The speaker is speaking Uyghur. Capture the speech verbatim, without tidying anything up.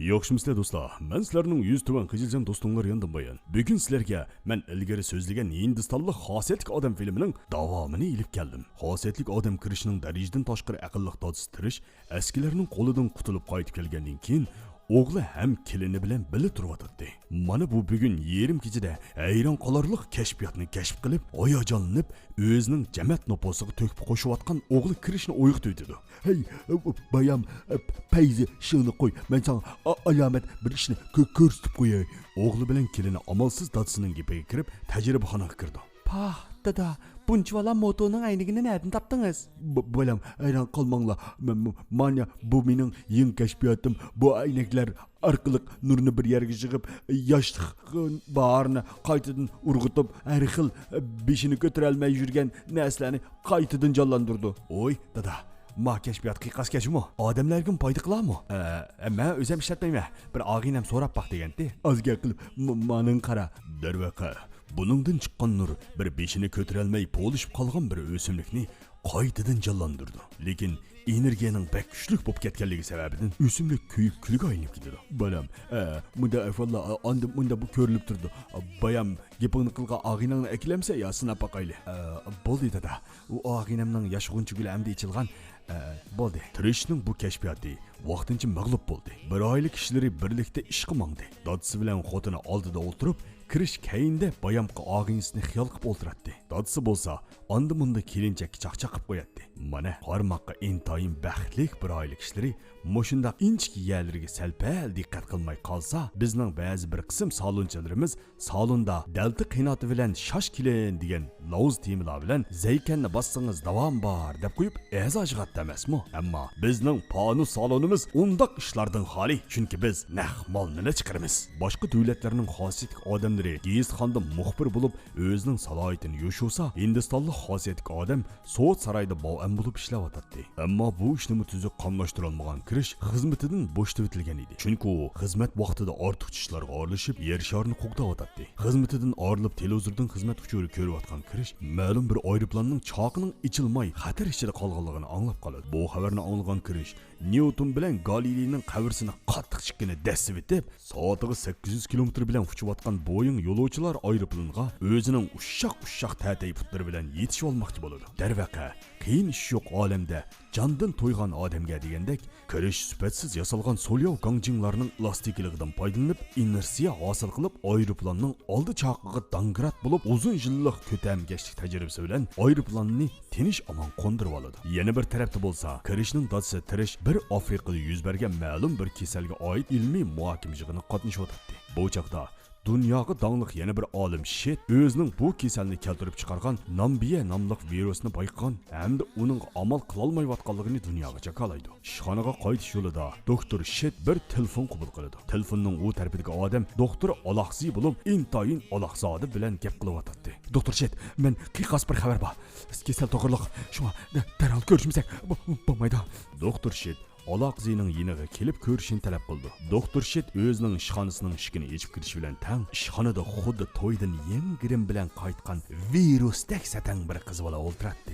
ياخشىمۇسىلەر دوستلار؟ مەن سىلەرنىڭ يۈز تۆۋەن قىزىلجان دوستۇڭلار ياندىن بايان. بۈگۈن سىلەرگە مەن ئىلگىرى سۆزلىگەن ھىندىستانلىق خاسىيەتلىك ئادەم فىلىمىنىڭ داۋامىنى ئېلىپ كەلدىم. خاسىيەتلىك ئادەم كىرىشنىڭ دەرىجىدىن تاشقىرى ئەقىللىق دادىسى تىرىش ئەسكىلەرنىڭ قولىدىن قۇتۇلۇپ قايتىپ كەلگەندىن كېيىن، ئوغلى ھەم كېلىنى بىلەن بىللە تۇرۇۋاتاتتى. مانا بۇ بۈگۈن يېرىم كېچىدە ھەيران قالارلىق كەشپىياتنى كەشىپ قىلىپ، ھاياجانلىنىپ، ئۆزىنىڭ جەمەت نوپۇسىغا تۆھپە قوشۇۋاتقان ئوغلى كىرىشنى ئويغىتىۋېتىدۇ. ھەي، بايام، پەيزى، شېڭىنى قوي، مەن ساڭا ئا-، ئالامەت بىر ئىشنى كۆ-، كۆرسىتىپ قوياي. ئوغلى بىلەن كېلىنى ئامالسىز دادىسىنىڭ گېپىگە كىرىپ، تەجرىبىخانىغا كىرىدۇ. پاھ، دادا، بۇنچىۋالا موتونىڭ ئەينىكىنى نەدىن تاپتىڭىز؟ ب-، بالام، ھەيران قالماڭلار. م-، م-، مانا بۇ مېنىڭ يېڭى كەشپىياتىم. بۇ ئەينەكلەر ئارقىلىق نۇرنى بىر يەرگە يىغىپ، ياشلىق باھارنى قايتىدىن ئۇرغۇتۇپ، ھەر خىل بېشىنى كۆتۈرەلمەي يۈرگەن نەرسىلەرنى قايتىدىن جانلاندۇرىدۇ. ۋوي، دادا، ما كەشپىيات قىيقاس كەچمۇ؟ ئادەملەرگىمۇ پايدا قىلارمۇ؟ ئە، مەن ئۆزۈم ئىشلەتمەيمەن. بىر ئاغىنەم سوراپ باق دېگەنتى. ئازگەپ قىلىپ، م-، مانىڭ قارا. دەرۋەقە، بۇنىڭدىن چىققان نۇر بىر بېشىنى كۆتۈرەلمەي پولۇشۇپ قالغان بىر ئۆسۈملۈكنى قايتىدىن جانلاندۇرىدۇ. لېكىن ئېنېرگىيەنىڭ بەك كۈچلۈك بولۇپ كەتكەنلىكى سەۋەبىدىن ئۆسۈملۈك كۆيۈپ كۈلگە ئايلىنىپ كېتىدۇ. بالام، ئە، مۇنداق ئەھۋاللار ئاندىن مۇنداق بۇ كۆرۈلۈپ تۇرىدۇ. بايام، گېپىڭنى قىلغان ئاغىنەڭنى ئەكېلەمسەن يا سىناپ باقايلى؟ ئە، بولدى دادا. ئۇ ئاغىنەمنىڭ ياش غۇنچە گۈلى ئەمدى ئېچىلغان. ئە، بولدى. تىرىشنىڭ بۇ كەشپىياتى ۋاقتىنچە مەغلۇپ بولدى. بىر ئائىلە كىشىلىرى بىرلىكتە ئىشقا ماڭدى. دادىسى بىلەن خوتۇنى ئالدىدا ئولتۇرۇپ، كىرىش كەينىدە بايامقى ئاغىنىسىنى خىيال قىلىپ ئولتۇراتتى. دادىسى بولسا ئاندىن-مۇندىن كېلىنچەككە چاقچاق قىلىپ قوياتتى. مانا، قارىماققا ئىنتايىن بەختلىك بىر ئائىلە كىشىلىرى مۇشۇنداق ئىنچىكە يەرلىرىگە سەل-پەل دىققەت قىلماي قالسا، بىزنىڭ بەزى بىر قىسىم سالونچىلىرىمىز سالوندا دەلتا قېناتى بىلەن شاش كېلىن دېگەن لاۋزا تېمىلار بىلەن زەيكەننى باسسىڭىز داۋام بار دەپ قويۇپ ئەزا يىغاتتى ئەمەسمۇ؟ ئەمما بىزنىڭ پانۇس سالونىمىز ئۇنداق ئىشلاردىن خالىي، چۈنكى بىز نەق مالنىلا چىقىرىمىز. باشقا دۆلەتلەرنىڭ خاسىيەتلىك ئادەملىرى گېزىتخانىدا مۇخبىر بولۇپ ئۆزىنىڭ سالاھىيىتىنى يوشۇرسا، ھىندىستانلىق خاسىيەتلىك ئادەم سوۋېت سارايىدا مۇئەللىم بولۇپ ئىشلەۋاتاتتى. ئەمما بۇ ئىشنىمۇ تۈزۈك قاملاشتۇرالمىغان كىرىش خىزمىتىدىن بوشىتىۋېتىلگەن ئىدى. چۈنكى ئۇ خىزمەت ۋاقتىدا ئارتۇقچە ئىشلارغا ئارىلىشىپ، يەر شارىنى قوغداۋاتاتتى. خىزمىتىدىن ئايرىلىپ، تېلېۋىزوردىن خىزمەت ئۇچۇرى كۆرۈۋاتقان كىرىش مەلۇم بىر ئايروپىلاننىڭ چاقىنىڭ ئېچىلماي خەتەر ئىچىدە قالغانلىقىنى ئاڭلاپ قالىدۇ. بۇ خەۋەرنى ئاڭلىغان كىرىش نيۇتون بىلەن گالىلېينىڭ قەبرىسىنى قاتتىق چىككىنە دەسسىۋېتىپ، سائىتىغا سەككىز يۈز كىلومېتىر بىلەن ئۇچۇۋاتقان بويىڭ يولۇچىلار ئايروپىلانىغا ئۆزىنىڭ ئۇششاق-ئۇششاق تەتەي پۇتلىرى بىلەن يېتىشىۋالماقچى بولىدۇ. دەرۋەقە، قىيىن ئىش يوق ئالەمدە جاندىن تويغان ئادەمگە دېگەندەك، كىرىش سۈپەتسىز ياسالغان سولياۋ گاڭجىڭلارنىڭ ئېلاستىكىلىقىدىن پايدىلىنىپ، ئىنېرتسىيە ھاسىل قىلىپ، ئايروپىلاننىڭ ئالدى چاقىغا داڭگىرات بولۇپ، ئۇزۇن يىللىق كۆتەرمىكەشلىك تەجرىبىسى بىلەن ئايروپىلاننى تىنچ-ئامان قوندۇرۇۋالىدۇ. يەنە بىر تەرەپتە بولسا، كىرىشنىڭ دادىسى تىرىش بىر ئافرىقىدا يۈز بەرگەن مەلۇم بىر كېسەلگە ئائىت ئىلمىي مۇھاكىمە يىغىنىغا قاتنىشىۋاتاتتى. بۇ چاغدا دۇنياغا داڭلىق يەنە بىر ئالىم شىت ئۆزىنىڭ بۇ كېسەلنى كەلتۈرۈپ چىقارغان نامبىيە ناملىق ۋىرۇسنى بايقىغان ھەمدە ئۇنىڭغا ئامال قىلالمايۋاتقانلىقىنى دۇنياغا جاكارلايدۇ. ئىشخانىغا قايتىش يولىدا دوكتور شىت بىر تېلېفون قوبۇل قىلىدۇ. تېلېفوننىڭ ئۇ تەرىپىدىكى ئادەم دوختۇر ئالاقزى بولۇپ، ئىنتايىن ئالاقزادە بىلەن گەپ قىلىۋاتاتتى. دوختۇر شىت، مەن قىيقاس بىر خەۋەر بار. كېسەل توغرىلىق، شۇڭا دە-، دەرھال كۆرۈشمىسەك بو-، بولمايدۇ. دوختۇر شىت ئالاقزىنىڭ يېنىغا كېلىپ كۆرۈشىنى تەلەپ قىلىدۇ. دوختۇر شىت ئۆزىنىڭ ئىشخانىسىنىڭ ئىشىكىنى ئېچىپ كىرىشى بىلەن تەڭ، ئىشخانىدا خۇددى تويدىن يېڭى گىرىم بىلەن قايتقان ۋىرۇستەك سەتەڭ بىر قىز بالا ئولتۇراتتى.